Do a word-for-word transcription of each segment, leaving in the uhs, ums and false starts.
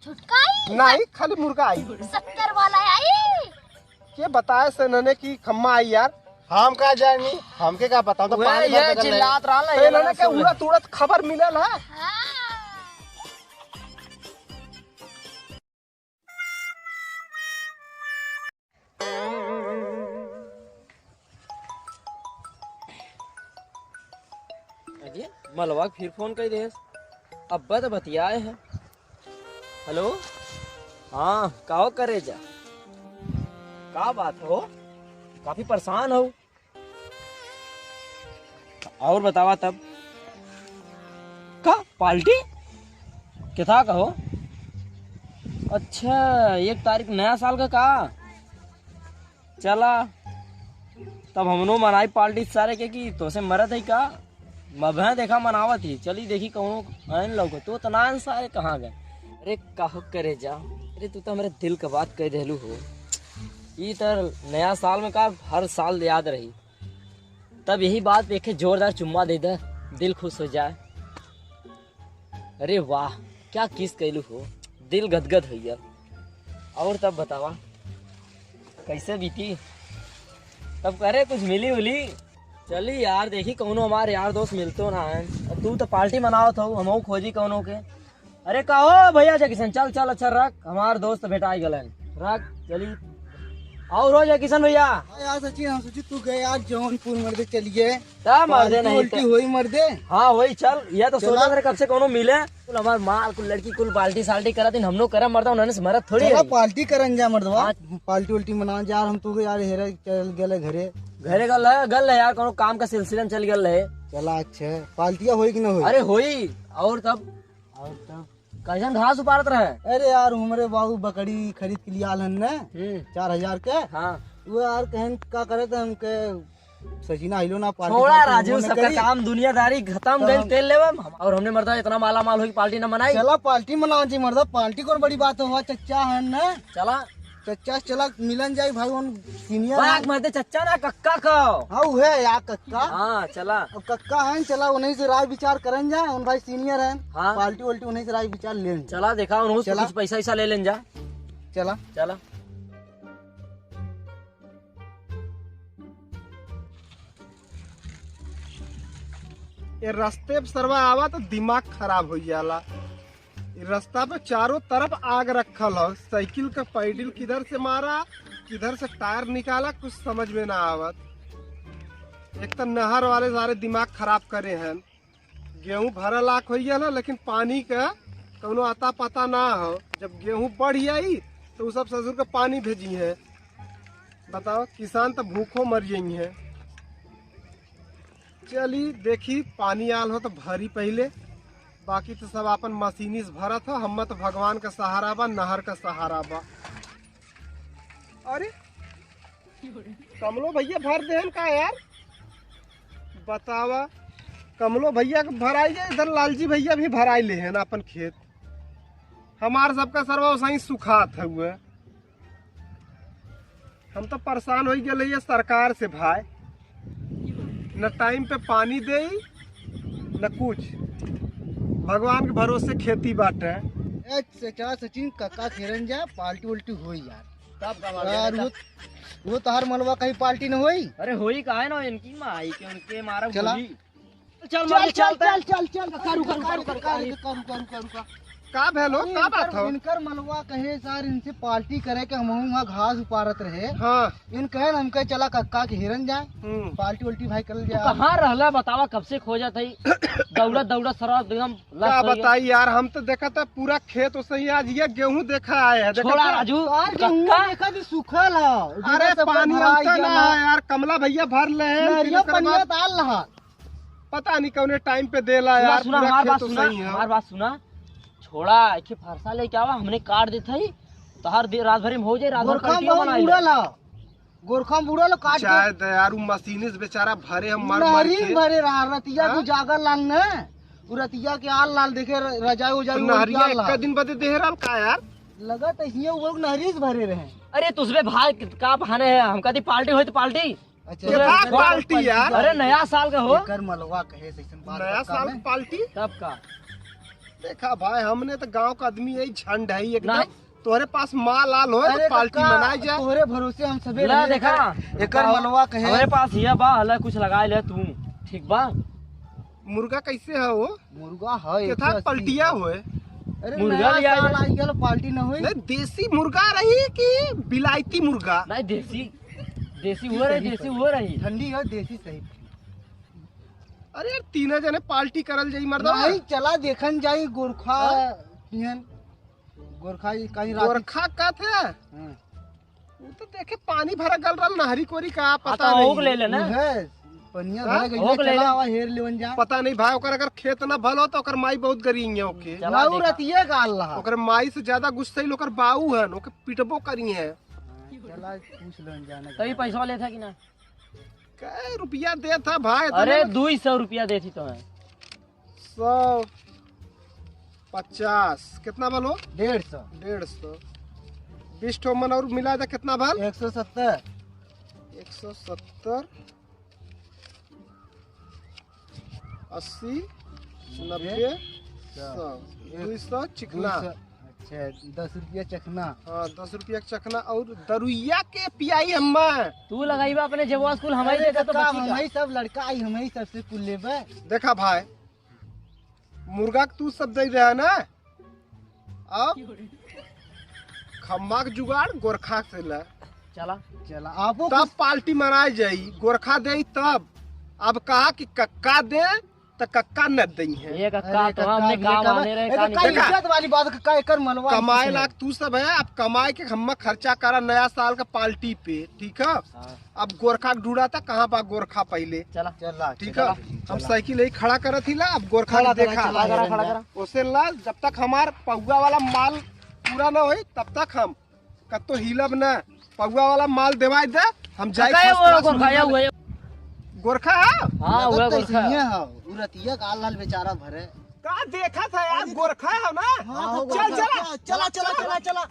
छुटका आई? नहीं, खाली मुर्गा आई। शक्कर वाला आई? के बताए से नने कि खम्मा आई यार। हम का जानी, हमके का पता, हम तो वह पानी ये भर के गल रहे। चिल्लात रहा ना, तो ये इन्होंने लगा के सुन। उड़त उड़त खबर मिलल है। हाँ। अरे, मलवा के फिर फोन कइ देस। अब्बा तो बतियाए है। हेलो, हाँ, का हो करे जा? का बात हो? काफी परेशान हो? और बतावा तब। का पार्टी? किथा कहो? अच्छा, एक तारीख नया साल का का? चला, तब हमनो मनाई पार्टी सारे के कि तोसे मरत है का? मभे देखा मनावत ही, चली देखी कौनो आयन लौको। तो तना आयन सारे कहाँ गए? अरे काहो करे जा, अरे तू तो हमरे दिल का बात कह देलू हो। ई तर नया साल में का हर साल याद रही। तब यही बात पे एक जोरदार चुम्मा दे दे, दिल खुश हो जाए। अरे वाह, क्या किस कैलू हो, दिल गदगद हो गया। और तब बतावा, कैसे बीती? तब करे कुछ मिली उली? चली यार, देखी कौनो हमारे यार दोस्त मिलतो ना है। अब तू तो पार्टी मनावत हो, हमहू खोजी कौनो के। अरे का हो भैया जैकिसन, चल, चल, अच्छा रख, हमार दोस्त भेटाई गलन, रख, चली। और हो जैकिसन भैया? हाँ यार सचिन, हम सोची तू गए यार जौनपुर मर्दे चलिए। ता मर्दे पार्टी नहीं उल्टी तो। होई मर्दे। हाँ वही चल, यह तो चला। सोचा करे कब से कोनो मिले। कुल हमार माल, कुल लड़की, कुल पार्टी साल्टी करत इन, हमनो करम मर्दा, उन्होंने से मरत थोड़ी चला है। पार्टी करन जा मर्दवा। हाँ। पार्टी उल्टी मना जा, हम तू यार हेरे चल गए घरे। घरे गल है, गल है यार, कोनो काम का सिलसिला में चल गल है। चला अच्छा, पार्टिया होई कि ना होई? अरे होई, और तब और तब? कैसन घास उपाड़त रहे? अरे यार, हमरे बाबू बकरी खरीद के लिया हन ने, हम्म। चार हजार के। हाँ। वो यार कहन का करे तो हमके सजीना हिलो ना पार्टी छोड़ा सार्टी राजू, हमने सबका करी। काम दुनियादारी खत्म तब गइल, हम तेल लेवे हम, और हमने मर्दा इतना माला माल होई पार्टी ना मनाई। चला पार्टी मनाओ जी मर्दा, पार्टी कौन बड़ी बात हुआ, चच्चा है ना। चला। चच्चा से चला मिलन जाई भाई, उन सीनियर बाग हैं। मर्दे चच्चा ना कक्का का। हाँ, उहे यार कक्का। हाँ, चला। अब कक्का हैं, चला उन्हीं से राय विचार करन जाए, उन भाई सीनियर हैं। हाँ। पार्टी वाल्टी उन्हीं से राय विचार लेन जाए। चला देखा, उन्हों से चला। कुछ पैसा वैसा ले लेन जा। चला। चला। ये रास्ते पे सरवा आवा तो दिमाग खराब हो जाला। ये रास्ता पे चारों तरफ आग रखल हो, साइकिल का पैडल किधर से मारा, किधर से टायर निकाला, कुछ समझ में ना आवत। एक तो नहर वाले सारे दिमाग खराब करे हैं। गेहूं भरा लाख हो गया ना, लेकिन पानी का कौनो अता पता ना हो। जब गेहूं बढ़ जाई तो उ सब ससुर का पानी भेजी है। बताओ, किसान तो भूखो मर जाई है। चली देखी, पानी आल हो तो भरी पहिले, बाकी तो सब अपन मशीनी से भरत हो। हम तो भगवान का सहारा बा, नहर का सहारा बा। अरे कमलो भैया भर देहन का यार, बतावा। कमलो भैया के भराई जाए, इधर लालजी भैया भी भराई लेहन अपन खेत। हमार सबका सरवा वैसे ही सुखात है हुए। हम तो परेशान हो गए ये सरकार से भाई, न टाइम पे पानी देई न कुछ, भगवान के भरोसे खेती बाटे। ए, चाचा सचिन काका घेरन जा, पार्टी उल्टी होई यार। तब का यार, बात? वो, वो तहार मलवा कहीं पार्टी न होई? अरे होई काहे ना, इनकी माई के उनके मारा चला। गोली। चल, चल, मर्दे, चल, चलते हैं। चल, चल, चल। रुका, रुका, रुका, रुका, रुका, रुका। रुका, रुका, रुका, रुका। का भेल हो? अरे, का बात इनकर, हो? इनकर मलवा कहे सर, इनसे पार्टी करे के हमहू वहाँ घास उपारत रहे। हाँ। इन कहे हमके चला कक्का के हेरन जाए। हम्म। पार्टी उल्टी भाई करल तू जाए। कहाँ रहला बतावा, कब से खोजत हई? दौड़त, दौड़त सरवा एकदम लस का हो गया। बताई यार, हम तो देखा था पूरा खेत वैसे ही, आज ये गेहूं देखा आए हैं, देखा छोड़ा था? राजू, यार, गेहूं कक्का? देखा थी सूखल है। अरे, इधर से पानी भराई अंतर ना गया। है यार, कमला भैया भर ले हैं, नहरिया फिर ओकर पनिया बाद डाल रहा। पता नहीं कौने टाइम पे देला सुना, यार, सुना, पूरा हमार खेत बात तो सुना, सही है। हमार बात सुना। छोड़ा, एक फरसा लेके आवा, हमने काट देत हई। तोहार दे-, रात भर में हो जाए, रात भर गोरखा कल्टिया में बनाई ले। उड़ल ह। गोरखा में उड़ल ह, काट के। चाहे दे यार, उ मशीनिस बेचारा भरे हम मर मर नहरी के। भरे रहा, रतिया हाँ? तू जागल लाल न। उ रतिया के आल लाल देखे र-, रजाई उजाई तो ओढ़ के नहरिया आल एक लाल। दिन बदे देह रहल का यार? लगा तो हिये वो लोग नहरी से भरे रहे। अरे, तुझे भाई का बहाने है, हम कहती पार्टी होई तो पार्टी। अच्छा, केतना एकर पार्टी यार? अरे, नया साल का हो। एकर मलवा कहे से ऐसन बात नया करता साल में। पार्टी? तब का? देखा भाई, हमने तो गांव का आदमी है, झंड है एकदम। नहीं। तोहरे पास माल आल होए तो अरे पार्टी कक्का, मनाई जाए। तोहरे भरोसे हम सबे ला रहे। देखा, एकर बताओ, मलवा कहे। हमरे पास हिया बा, हला कुछ लगाए ले तू, ठीक बा? मुर्गा कैसे है वो? मुर्गा है केथा एक सौ अस्सी पलटिया है। होए? अरे मुर्गा नया लिया साल है। आई गल, पार्टी न होई। नहीं, देसी मुर्गा रही कि बिलायती मुर्गा? नहीं, देसी, देसी वो रही, सही देसी पर। वो रही। ठंडी है, देसी सही। अरे यार, तीन जने पार्टी करल जाई मर्दवा। नहीं, चला देखन जाई गोरखा हाँ? किहन। गोरखा ई कहीं राती गोरखा का थे? हाँ। वो तो देखे पानी भरा गल रहल नहरी कोरी का, हाँ, पता तो नहीं। ओग ले लेना। उहे, पनिया हाँ? भरा गइल, ओग ले चला ले। आवा हेर लेवन जा। पता नहीं भाई, ओकर अगर खेत ना भल हो तो ओकर माई बहुत गरिये ओके। चला लाऊ देखा। रतिये का अल्लाह। ओकर माई से ज्यादा गुस्सैल ओकर बाऊ हन, ओके पिटबो करिये। हाँ, चला पूछ लेवन जाने तभी का। पैसा लेता कि ना? कै रुपया देत है भाई, इतना अरे, ना। दुई सौ रुपया देती तो है। सौ, पचास, कितना भल हो? डेढ़ सौ। डेढ़ सौ। बीस ठो मन और मिला दे, कितना भल? एक सौ सत्तर। एक सौ सत्तर, अस्सी, नब्बे, नब्बे, सौ। सौ। एक दुई सौ चिकना। दुई सौ। अच्छा, दस रुपया चखना। हाँ, दस रुपया के चखना और दरुइया के पियाई हम्मा। तू लगाई बा अपने जेबवा से कुल, हमारी अरे देखा तो कक्का, बची का? हमारी सब लड़का आई, हमारी सबसे कुल लेबे। देखा भाई, मुर्गा के तू सब दे दे है ना, अब खम्मा के जुगाड़ गोरखा से ले। चला। चला, आपो तब कुछ पार्टी मनाई जाई, गोरखा देई तब। अब कहा कि कक्का दे, त कक्का न दई है। ये कक्का अरे तो कक्का, हमने ये काम कक्का, आने रहे, अरे का कक्का, नहीं इज्जत वाली बात, कक्का एकर मनवा कमाए कुछ लायक नहीं। तू सब है, अब कमाए के हम्मा खर्चा करा नया साल का पार्टी पे, ठीक है? हाँ। अब गोरखा के ढूंढा था, कहाँ बा गोरखा पहले? चला। चला, ठीक चला, है? हम चला। साइकिल यही खड़ा करत ही ला, अब गोरखा खड़ा के करा, देखा। चला, खड़ा करा, खड़ा करा। ओसे ला, जब तक हमार पौवा वाला माल पूरा ना होई, तब तक हम कत्तो हिलब ना। पौवा वाला माल देवाई दे, हम जाई काका, first वो class गोरखा, मुर्गा या ले- हुआ है। गोरखा है? हाँ, लगत हुआ तो गोरखा। इसीलिए है, उ रतिया का लाल बेचारा भरे। का देखा था यार, गोरखा है ना? हाँ, चल, गोरखा। चला। चला, चला, चला, चला।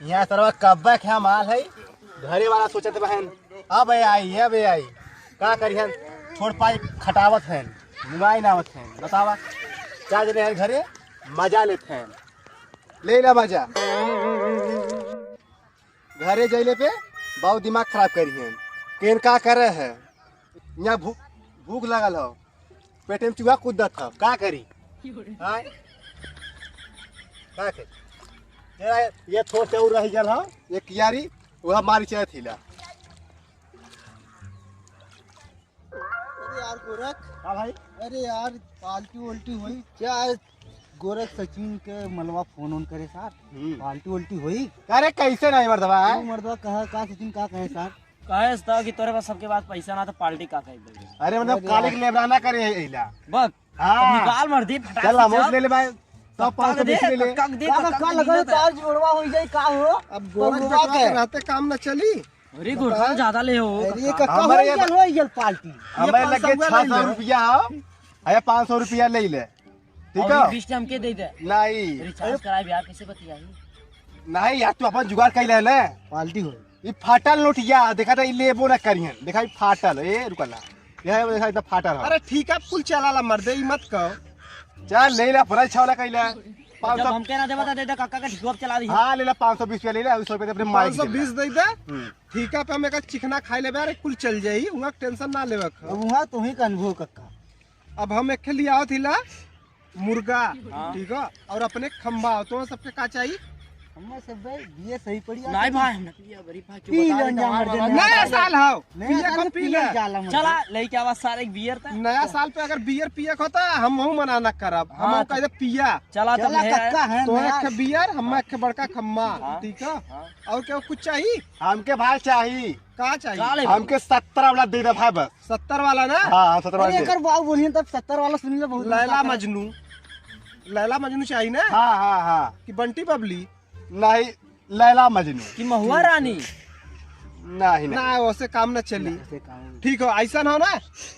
यहाँ सरवा कब्बे के माल है, घरे वाला सोचत बहन, अबे आई, अबे आई, का करिहन, छोड़ पाई खटावत हैं, निभाई ना आवत हैं, बतावा, चार जने हैं घरे, मजा लेत हैं, ले ला मजा। घरे जइले पे बाऊ दिमाग खराब करिहन, केन का करे है, यहाँ भू-, भूख लगल हो, पेटे में चूहा कूदत ह, का करी? आय? का करी? तेरा ये थोर से और रह गल ह, ये कियारी, वह मारी चाहे थीला। अरे यार गोरख। हाँ भाई। अरे यार, पार्टी उल्टी होई क्या? गोरख सचिन के मलवा फोन ऑन करे सार। हम्म। पार्टी उल्टी होई? अरे कैसे नहीं मर्दवा? तू मर्दवा कहा, का सचिन का कहे सार? कहे था कि तोरे पास सबके पास पैसा ना तो पार्टी का कहे देबे? अरे मतलब अरे काले यार। के लेबराना करे अइला। बक। हाँ। निकाल मर्दी, फटाक चल, से हम चल। ले ले भाई। सब कक्का पाँच सौ दे, बीस ले ले। कक्का के दे, का, कक्का का के लगा दे। तार जोड़वा हो जाए, का हो? अब गोरख बबुआ जकरा के। के रहते काम न चली। अरे, गोरखा ज्यादा ले हो, अरे, कक्का। कक्का हमारे हो ये गल, हो गल पार्टी। हमारे ये लगे पाँच सौ छह सौ ले ले। रुपया हो, अरे, पाँच सौ रुपया ले ले। ठीक और है? ये बीस हमके दे दे। नहीं। रिचार्ज कराए यार, कैसे बतियाई? नहीं यार, तू अपन जुगाड़ कर ले ना। पार्टी हो। ई फाटल नोटिया, देखा था, ई लेबो ना करिहन। देखा, ई फाटल, ए, रुका ला। यह देखा, इतना फाटल है। अरे ठीक है, कुल चला ला मर्दे, ई मत कहो। चल, ले ला, भरा छावला कइला। पाँच सौ जब हमके ना देबा, तो दे दे, कक्का के ठिकुआ पे चला दी। हाँ, ले ला, पाँच सौ बीस रुपया ले ला, सौ रुपया अपने माई के पाँच सौ बीस दे दे। दे दे। हम्म। ठीक है, पे हम एक चिकना खाई लेबे, अरे कुल चल जाई, वहाँ टेंशन ना लेवे। अब वहाँ तू ही का अनुभव, कक्का। अब हम एक के लिए आवत हिला, मुर्गा, हाँ। ठीक है, और अपने खम्बा, तो सबके का चाहिए? हमें सब भाई, बियर सही पड़ी। नहीं भाई, हम ना पिया, बड़ी भाई, पी चुप बता, लेन जा, मर वाला। नया साल हो, नया पिया साल को में पी पिया ले। जाला मत। चला, लेके आवा सारे एक बियर था। नया साल पे अगर बियर पिए को था, हम वहू मना ना करब, हम हाँ, वहू कह दे पिया। चला, तब चला, ले आए। कक्का है, तो नया एक बियर, हम एक बड़का खम्बा, हाँ। ठीक है? हाँ। और क्या कुछ चाहिए? हमके भाई चाहिए। का चाहिए? का लेबे? हमके सत्तर वाला दे दे भाई बस। सत्तर वाला ना? हाँ, हाँ, सत्तर वाला अरे, दे। एकर बाबू बोलिए तब सत्तर वाला सुन ले, बहुत लैला अच्छा था। मजनू। लैला मजनू चाहिए ना? हाँ, हाँ, हाँ। कि बंटी बबली? नहीं, लैला मजनू। कि महुआ रानी? नहीं, नहीं। ना, वैसे काम ना चली। ना, वैसे काम नहीं। ठीक हो, ऐसा ना हो ना,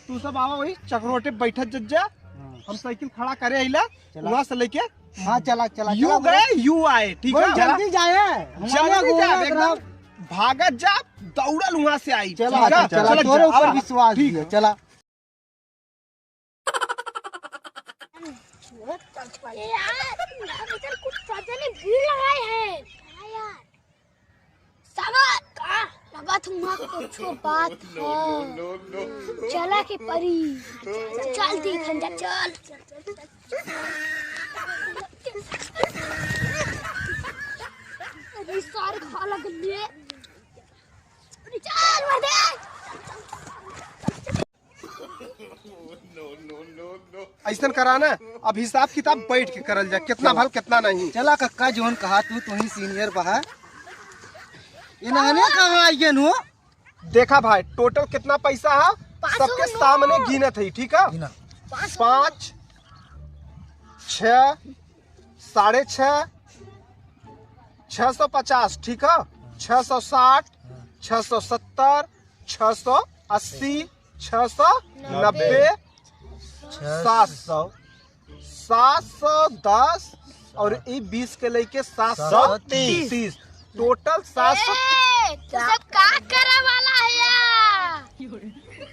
तू सब आवा वही चकरोटे बैठत जज्जा, हाँ। हम साइकिल खड़ा करे आइला, चला। वहाँ से लेके हाँ, चला, चला, यू चला, गए, बोलो। यू आए, ठीक बोलो, है? जल्दी जाए। हमारे जल्दी गोला जाए, खराब। एकदम। भागत जा, दौड़ल वहाँ से आई। चला, ठीक है? चला, चला, तोरे जा, ऊपर आवा। विश्वास ठीक है, है। चला। ए यार, इधर कुछ सज्जन भीड़ लगाए हैं। हाँ यार। सबर का लगत हुआ कुछ बात है। चला के परी। चल दी खंजा, चल। अरे सार खा लगलिए। अरे चल, मर दे। ऐसन करा ना, अब हिसाब किताब बैठ के करल जा, कितना भल, कितना नहीं। चला कक्का, जोन कहा तू, तू ही senior बहा। ये नहने कहाँ आइगन हो? देखा भाई, total कितना पैसा है, पाँच सौ सबके नौ। सामने गिनत है, ठीक है? गिना। पाँच, छः, साढ़े छः, छः सौ पचास, ठीक है? छः सौ साठ, छः सौ सत्तर, छः सौ अस्सी, छः सौ नब्बे, सात सौ, सात सौ दस और ई बीस के लेके सात सौ तीस। Total सात सौ। ए, तू सब का करे वाला है या?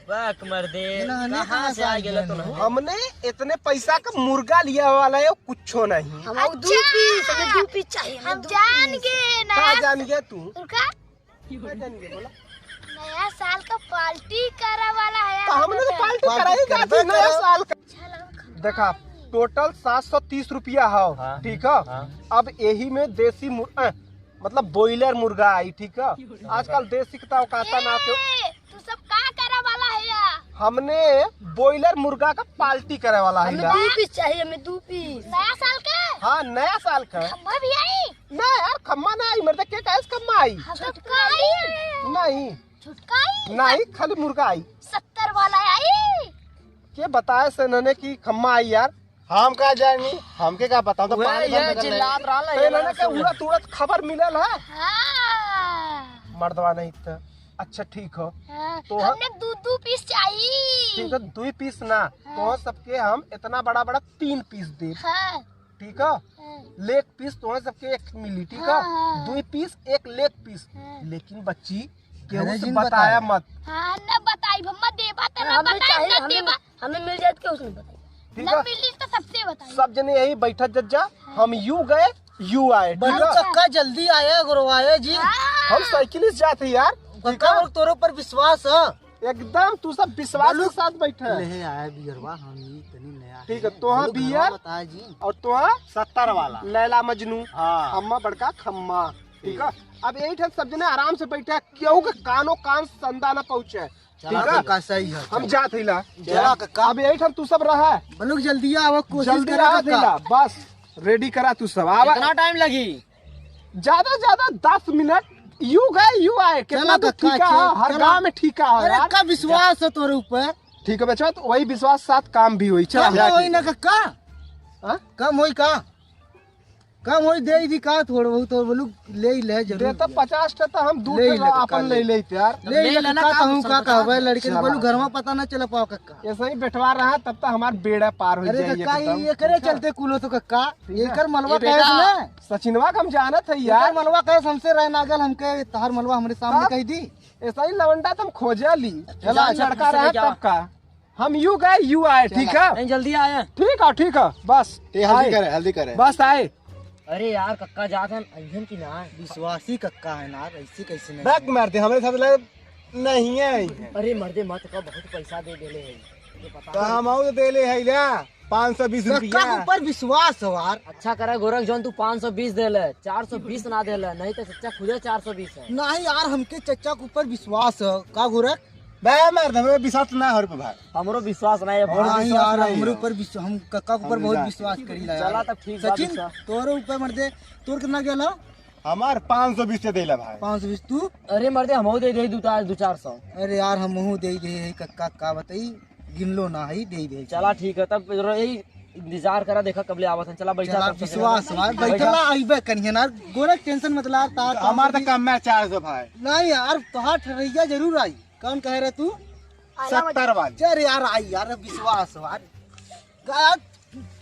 बक मर्दे, कहाँ से आ गेला तू? हमने इतने पैसा का मुर्गा लिया वाला है, कुछो नहीं। हम दू piece, हमें दू piece चाहिए, हम जान गए ना। का जान गया तू? उनका? का जान गया, बोला? नया साल का party करे वाला है। तो हमने तो party कराई का थी नया साल का। देखा, total सात सौ तीस रुपया हो, हाँ। ठीक है? हाँ। अब यही में देसी मुर-, अ, मतलब boiler मुर्गा आई, ठीक है? आजकल देसी का औकात ना तो। ए, तू सब का करे वाला है या? हमने boiler मुर्गा का party करे वाला है हमें या। दू piece चाहिए, हमें दू piece। नया साल का? हाँ, नया साल का। खम्मा भी आई? ना यार, खम्मा ना आई, मर्दे, के कहे खम्मा आई? हाँ, तो का आई? नहीं। छुटका आई? नहीं, खाली मुर्गा आई। सत्तर वाला आई? के बताए से नने कि खम्मा आई यार? हम का जानी, हमके का पता, हम तो वह पानी ये भरने गए। चिल्लात रहल है, तो ये इन्होंने के सुन। उड़त उड़त खबर मिलल है? हाँ। मर्दवा नहीं तो। अच्छा, ठीक हो। हाँ, तो ह-, हमने दू, दू piece चाहिए। ठीक है, दू piece ना, हाँ। तो सबके हम इतना बड़ा बड़ा तीन piece देब। हाँ। ठीक है? हाँ। Leg piece तोहन सबके एक मिली, ठीक है? हाँ, हाँ। दुई piece, एक leg piece। हाँ। लेकिन बच्ची, केहू से बताया मत। हाँ, न बताई, हम देबा त न बताई, न देबा। हमें मिल जाए तो केहू से न बताई। ठीक है? न मिली तो सबसे बताई। सब जने यही बैठत जज्जा, हाँ। हम यू गए, यू आए, ठीक है? कक्का जल्दी आया, गुरु आया जी। हाँ। हम साइकिल से जाते यार, ठीक है? कक्का, तोरे ऊपर विश्वास है। एकदम तू सब विश्वास के साथ बैठे। ले आया बियरवा, हम ई तनी नया ठीक है, है। तोहा बियर बता जी। और तोहा सत्तर वाला। लैला मजनू। हाँ। अम्मा बड़का खम्मा। ठीक है, अब यही ठन सब जने आराम से बैठे, केहू के कानो कान संदा ना पहुँचे। ठीक है? कक्का सही है, हम जात हिला। चला कक्का। अब यही ठन तू सब रहा। बलुक जल्दी आवा, कोशिश जल्दी करा रहा कक्का। बस ready करा तू सब। आवा। कितना time लगी? ज्यादा ज्यादा दस मिनट। यू गए, यू आए। कितना तो कक्का, ठीका है, हर गाँव में ठीका है अरे यार। का विश्वास है तोरे ऊपर? ठीक है बच्चा, तो वही विश्वास साथ काम भी होई। चला, कम होई ना कक्का? हाँ? कम होई का? कम होई, दे दी का, थोड़ा बहुत तो बोलू, ले ही ले जरूर। दे तो पचास ठे तो हम दू ठे अपन ले ले यार। ले ले ना कक्का, कहूँ का कहबे लड़के बोलू, घर में पता ना चला पाओ कक्का। ऐसे ही बैठवा रहा तब तो हमार बेड़ा पार हो जाए। अरे कक्का, ये करे चलते कुलो तो कक्का, एकर मलवा कहे ना। सचिनवा के हम जानत है यार। एकर मलवा कहे हमसे रहे नागल, हमके तहार मलवा हमरे सामने कह दी। ऐसा ही लवंडा तुम खोजे ली। चला, लड़का रहे तब का। हम यू गए, यू आए, ठीक है? नहीं, जल्दी आए। ठीक है, ठीक है, बस। ते हल्दी करे, हल्दी करे। बस आए। अरे यार, कक्का जात हन, अइहन की ना? विश्वासी कक्का है ना, ऐसे कैसे नहीं? बैक मार दे, हमरे साथ लगे नहीं है। अरे मर्दे, मत का बहुत पैसा दे देले है। तो हम और देले है ना, पाँच सौ बीस रुपया। कक्का के ऊपर विश्वास है यार। अच्छा करा गोरख, जौन तू पाँच सौ बीस देले, चार सौ बीस ना देले, नहीं तो चच्चा खुदे चार सौ बीस है। नहीं यार, हमके चच्चा के ऊपर विश्वास है। का गोरख? बे मर्द, हमरे विश्वास ना हो रे भाई। हमरो विश्वास नहीं है, बहुत हाँ विश्वास यार, नहीं हमरे है। ऊपर विश्व-, हम कक्का के ऊपर हम बहुत जान- विश्वास करी ला यार। चला तब ठीक बा, सचिन, विश्वास। तोरे ऊपर मर्दे, तोर कितना गेला? हमार पाँच सौ बीस से देला भाई। पाँच सौ बीस तू? अरे मर्दे, हमहू दे दे दू चार, दू चार सौ। अरे यार, हमहू दे दे है कक्का, का बताई, गिनलो ना है, दे दे। चला ठीक है, तब यही इंतजार करा, देखा कबले आवत है। चला बैठा चला, तब सब विश्वास जने। भाई, बैठा। बैठला, अइबे करिए ना, गोरख tension मत ला, तार हमार तो कम में चार सौ भाई। नहीं यार, तोहार ठरैया जरूर आई। कौन कहे रहे तू? सत्तर वाली। चल यार, आई यार, विश्वास हो यार। का यार,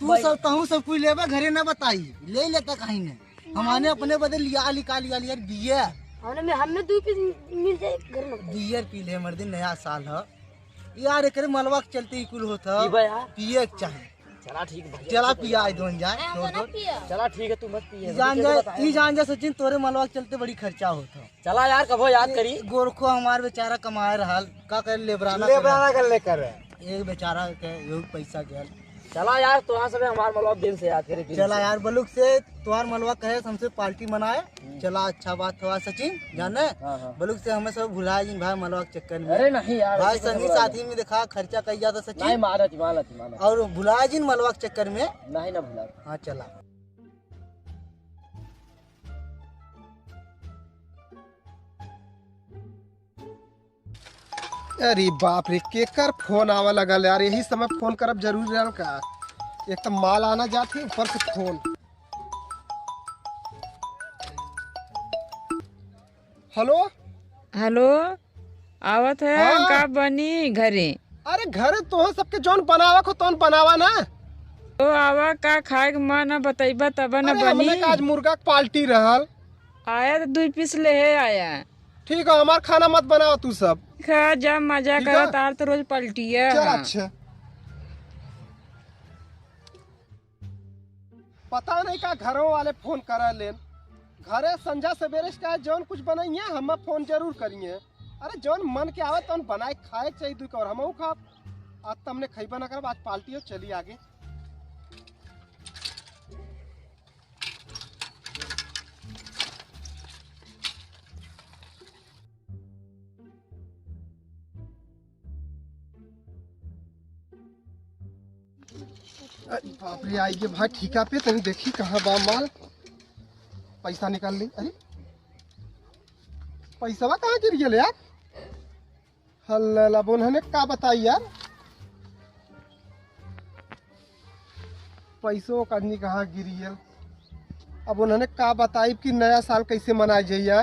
तू भाई। सब, तहू सब कुछ लेबे, घरे ना बताई, ले लेता कहीं ने। हमारे अपने बदे लिया, लिका लिया, लिया, बिया। हमने में, हमें दो पीस मिल जाए घर में। बियर पी ले, मर्दी, नया साल ह यार, एकरे मलवा के चलते ही कुल होत ह। पीबे यार। पिए के चाही। चला ठीक है भैया, चला ठीक है पिया भैया। दोन जाए, ए, छोड़ हमने दो। पिया। चला ठीक है, तू मत पिए, ई जान जाए, ई जान जाए सचिन, तोरे मलवा के चलते बड़ी खर्चा होत ह। चला यार, कबो याद करी। गोरखो हमार बेचारा कमाए रहल, का करे, लेबराना करे। लेबराना कर ले करे। एक बेचारा के यहू पैसा गयल। चला यार, तोहार सबे हमार मलवा दिन से याद करे, दिन चला से। यार, बलुक से तोहार मलवा कहे हमसे पार्टी मनाए। हम्म। चला, अच्छा बात हुआ सचिन, जाने? हाँ, हाँ। बलुक से हमें सब भुलाए जिन भाई मलवा के चक्कर में। अरे नहीं यार, भाई, ऐसे कैसे संगी भुला साथी जाए? में देखा, खर्चा कई जाता सचिन। नहीं, मानत, मानत, मानत। और भुलाए जिन मलवा के चक्कर में। नहीं ना भुला। हाँ, चला। अरे बाप रे, केकर फोन आवे लगल यार, यही समय फोन करब जरूरी रहल का? एक तो माल आना जात है, ऊपर से फोन। हेलो। हेलो, आवत है हाँ। का बनी घरे? अरे घरे तोह सबके जौन बनावा को तौन बनावा ना। तो आवा, का खाए के मन है बतैबा तब न अरे हमने बनी। का आज मुर्गा के पार्टी रहल। आया तो दुई पीस ले है आया। ठीक है, हमार खाना मत बनावा तू सब। खा जा, मजा ठीक है। करत, आर तो रोज पलटिया चल, है। अच्छा। पता नहीं का घरों वाले फोन करा लेन। घरे संझा सवेरे से कहा जौन कुछ बनाइए, हम फोन जरूर करिए। अरे जौन मन के आवे तौन बनाए खाए के चाहिए, दुख और हमहू खाब। आज तमने खैबा ना करब, आज पार्टी हो, चली आगे। अरे बाप रे, आई गे भाई ठीका पे, तनी देखी कहाँ बा माल। पैसा निकाल ली। अरे पैसवा कहाँ गिर गेल यार? हल्ला, अब उन्होंने का बताई यार, पैसो का आदमी कहाँ गिरियल। अब उन्होंने का बताई कि नया साल कैसे मनाया जाइए।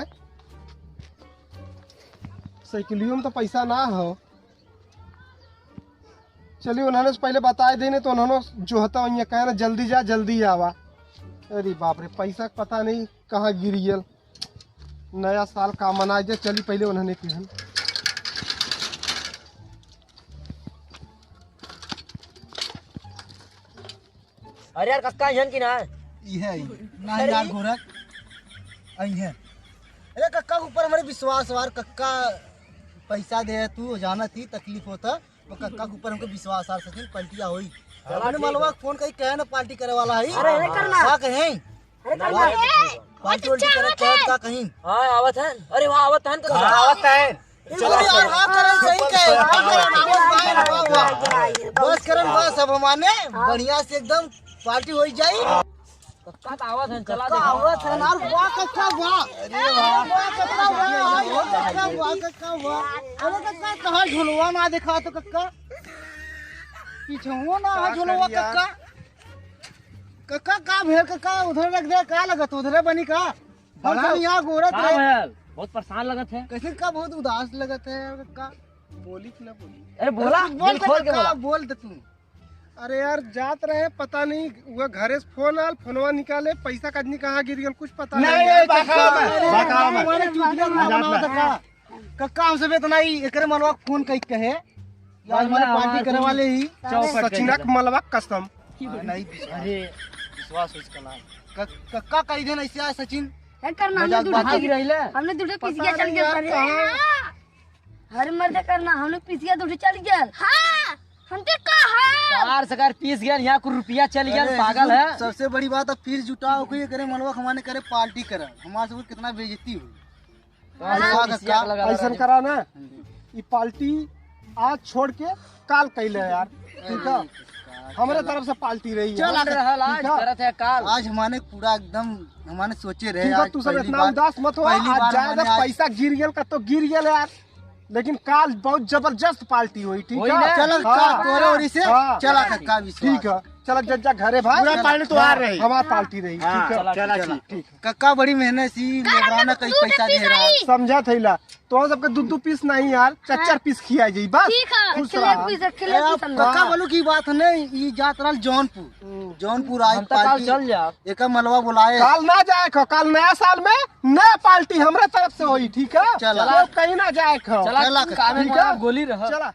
साइकिलियों में तो पैसा ना हो। चलिए, उन्होंने से पहले बताए देने तो उन्होंने जो होता वही कहे ना, "जल्दी जा, जल्दी आवा।" अरे बाप रे, पैसा का पता नहीं कहाँ गिरियल। नया साल का मनाए जे, चली पहले उन्होंने पिहन। अरे यार, कक्का अइहन कि ना? इहे, इहे। ना अरे यार ई? गोरख, अइहे। अरे कक्का के ऊपर हमारे विश्वास वार, कक्का पैसा दे तू, जानत ही तकलीफ होता, तो कक्का के ऊपर हमको विश्वास आर सचिन पलटिया होई। चला अपने ठीक मलवा है। फोन कहीं कहे ना पार्टी करे वाला है। अरे, अरे करना। का कहें? अरे ना, करना। ना, ए, पार्टी वार्टी करे कहे का कहीं? हाँ, आवत है। अरे वाह, आवत है, कक्का। हाँ, आवत है। ए, चलो, बोलो यार, चलो। हाँ, करे, सही कहे। हाँ, करे, हाँ, वाह, वाह, वाह। बस करन, बस अब हमारे बढ़िया से एकदम पार्टी होई जाई। कक्का तो आवत है, चला कक्का देखा। आवत है ना, वाह कक्का वाह। अरे वाह। वाह कक्का वाह, वाह कक्का वाह, वाह कक्का वाह। अरे कक्का, कहाँ झुलवा ना देखा तो कक्का? पीछे हो ना, का झुलवा करी यार? कक्का। कक्का का भेल कक्का, उधर रख दे, का लगत उधरे बनी का? बड़ा हम सब यहाँ गोरत का रहे। भैल? बहुत परेशान लगत है। कैसे का बहुत उदास लगत है यार कक्का? बोली कि ना बोली? अरे बोला, कुछ बोल दिल दे खोल के कक्का, बोला। बोल दे तू। अरे यार, जात रहे, पता नहीं, वो घरे से फोन आल, फोनवा निकाले, पैसा कजनी कहाँ गिर गल, कुछ पता नहीं नहीं। यार, बताओ कक्का। मैं, अरे, बताओ मैं। हमारे चुतिया ना बनाओ कक्का। कक्का, हमसे भी इतना ही, एकरे मनवा फोन कई कहे, आज हमारे पार्टी करे वाले ही। चौपट सचिनक मलवा कसम। हाँ, नहीं विश्वास। अरे। विश्वास हो इसका नाम। क-, कक्का कई दिन ऐसे आए सचिन। क्या करना, हमने मजाक दूठे बात पीस-, है। हमने दूठे पीस पता गया चल नहीं गया यार, सर। कहाँ? अरे मर्द करना, हमने पीस गया दूठे चल गया। हाँ, हमके का है? कार से कार पीस गया, यहाँ को रुपया चल गया, अरे, पागल है। सबसे बड़ी बात, अब फिर जुटाओ कोई करे मनवा खमाने करे पार्टी करे, हमारे से कितना बेइज्जती हुई। हाँ। ऐसा करा ना, ई पार्टी आज छोड़ के काल कैले यार, ठीक है? अरे, हमरे तरफ से पार्टी रही है, चल, ठीक है? आज करत है काल। आज हमारे पूरा एकदम हमारे सोचे रहे, ठीक है, आज तू सब पहली इतना बार, उदास मत हो, पहली आज बार ज्यादा हमारे आज पैसा गिर गेल का तो गिर गेल यार, लेकिन काल बहुत जबरदस्त पार्टी हुई, ठीक है? चल, हाँ। काल तोरे ओरी से, हाँ। चला कक्का विश्वास। ठीक है। चला जज्जा घरे भाई। पूरा पार्टी तो आ रही। हमार पार्टी रही, हाँ, ठीक है? चला, चला, ठीक। ठीक। कक्का बड़ी मेहनत सी, का लेबराना मतलब कई दू पैसा ठे दे रहा। समझा थैला, तो हम सबके दू दू पीस नहीं यार, चार चार पीस खिया जाई बस। ठीक है। खुश रहा। पीस, एक किलो ए, पीस अब हम कक्का बोलू की बात नहीं, ई जात रहल जौनपुर। हम्म। जौनपुर आई हम तो काल पार्टी। चल जाब। एका मलवा बुलाए। काल ना जाए खो, काल नया साल में नया पार्टी हमरे तरफ से होई, ठीक है? चला। कोई कहीं ना जाए खो। चला, चला, काम में ठीक है? गोली रह। चला।